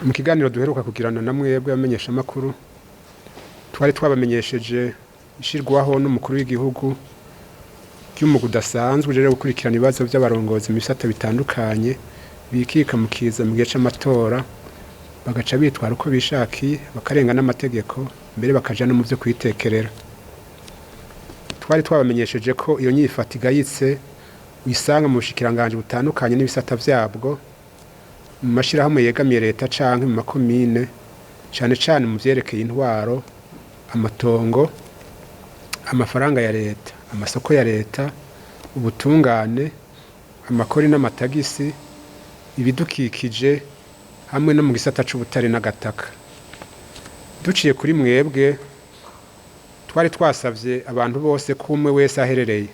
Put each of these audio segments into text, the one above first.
Mu kiganiro duheruka kugirana na mwebwe abamenyeshamakuru, twari twabamenyesheje ishirwaho n'umukuru w'igihugu ry'umugwi udasanzwe ujejwe gukurikirana ibibazo by'abarongozi mu bisata bitandukanye bikika mu kiza mu gihe c'amatora, bagaca bitwara uko bishakiye, bakarenga n'amategeko, mbere bakaja no mu vyo kwitekerera. Twari twabamenyesheje ko iyo nyifato igayitse uyisanga mu bushikiranganji butandukanye n'ibisata vyabwo, mu mashirahamwe yegamiye leta canke mu makomine, cane cane mu vyerekeye intwaro, amatongo, amafaranga ya leta, amasoko ya leta, ubutungane, amakori n'amatagisi, ibidukikije hamwe no mu gisata c'ubutare n'agataka. Duciye kuri mwebwe, twari twasavye abantu bose ko umwe wese aherereye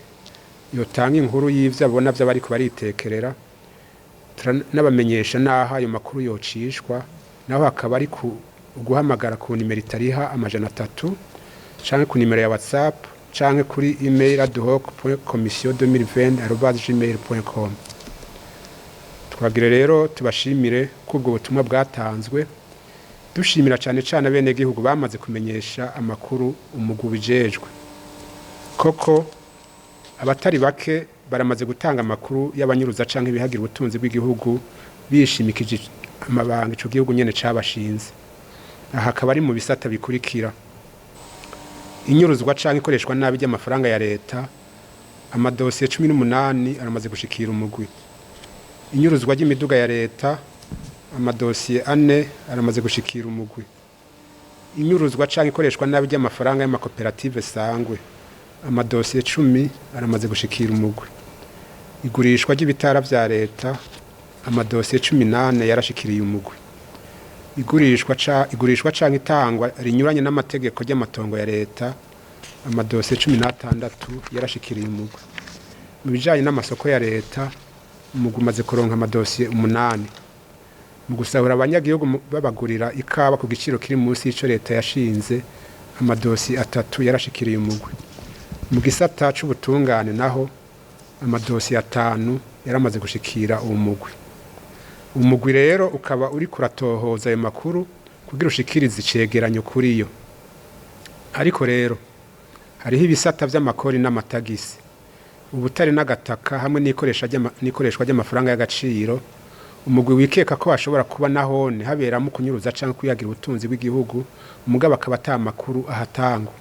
yotanga inkuru y'ivyo abona vy'abariko baritekerera, turanabamenyesha n'aho ayo makuru yocishwa, naho hakaba ari ku guhamagara ku nimero itariha 300, canke ku nimero ya WhatsApp, canke kuri email adhoc.commission2020@gmail.com. Twagire rero tubashimire ko ubwo butumwa bwatanzwe, dushimira cane cane abenegihugu bamaze kumenyesha amakuru umugwi ubijejwe. Koko abatari bake baramaze gutanga amakuru y'abanyuruza canke ibihagira ubutunzi bw'igihugu bishimikije amabanga ico gihugu nyene cabashinze. Aha akaba ari mu bisata bikurikira: inyuruzwa canke ikoreshwa nabi ry'amafaranga ya leta, amadosiye 18 aramaze gushikira umugwi. Inyuruzwa ry'imiduga ya leta, amadosiye 4 aramaze gushikira umugwi. Inyuruzwa canke ikoreshwa nabi ry'amafaranga y'amakoperative sangwe, amadosiye 10 aramaze gushikira umugwi. Igurishwa ry'ibitara vya leta, amadosiye 14 yarashikiriye umugwi. Igurishwa canke itangwa rinyuranye n'amategeko ry'amatongo ya leta, amadosiye 16 yarashikiriye umugwi. Mu bijanye n'amasoko ya leta, umugwi umaze kuronka amadosiye 8. Mu gusahura abanyagihugu babagurira ikawa ku giciro kiri munsi y'ico leta yashinze, amadosiye 3 yarashikiriye umugwi. Mu gisata c'ubutungane naho, amadosiye 5 yaramaze gushikira uwo mugwi. Umugwi rero ukaba uri kuratohoza ayo makuru kugira ushikirize icegeranyo kuri yo. Ariko rero hariho ibisata vy'amakori n'amatagisi, ubutare n'agataka hamwe n'ikoreshwa ry'amafaranga y'agaciro. Umugwi wikeka ko hashobora kuba nahone haberamo kunyuruza canke kwihagira ubutunzi bw'igihugu, mugabo akaba ata makuru ahatangwa.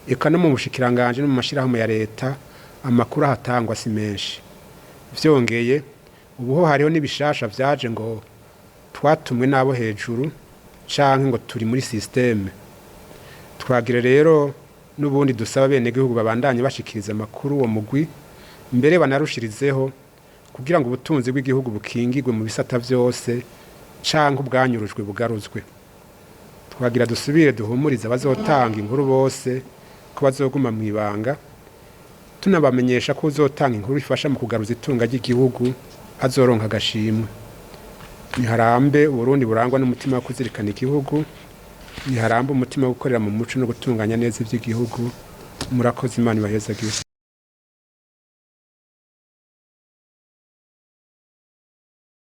Eka no mu bushikiranganji no mu mashirahamwe ya leta amakuru ahatangwa si menshi. Vyongeye, ubu ho hariho n'ibishasha vyaje ngo twatumwe n'abo hejuru canke ngo turi muri système. Twagire rero n'ubundi dusaba abenegihugu babandanye bashikiriza amakuru uwo mugwi, mbere banarushirizeho, kugira ngo ubutunzi bw'igihugu bukingirwe mu bisata vyose canke ubwanyurujwe bugaruzwe. Twagira dusubire duhumurize abazotanga inkuru bose ko bazoguma mw'ibanga, tunabamenyesha ko uzotanga inkuru ifasha mu kugaruza itunga ry'igihugu azoronka agashimwe. Niharambe Uburundi burangwa n'umutima wo kuzirikana igihugu, niharambe umutima wo gukorera mu muco no gutunganya neza ivy'igihugu. Murakoze, Imana ibahezagire.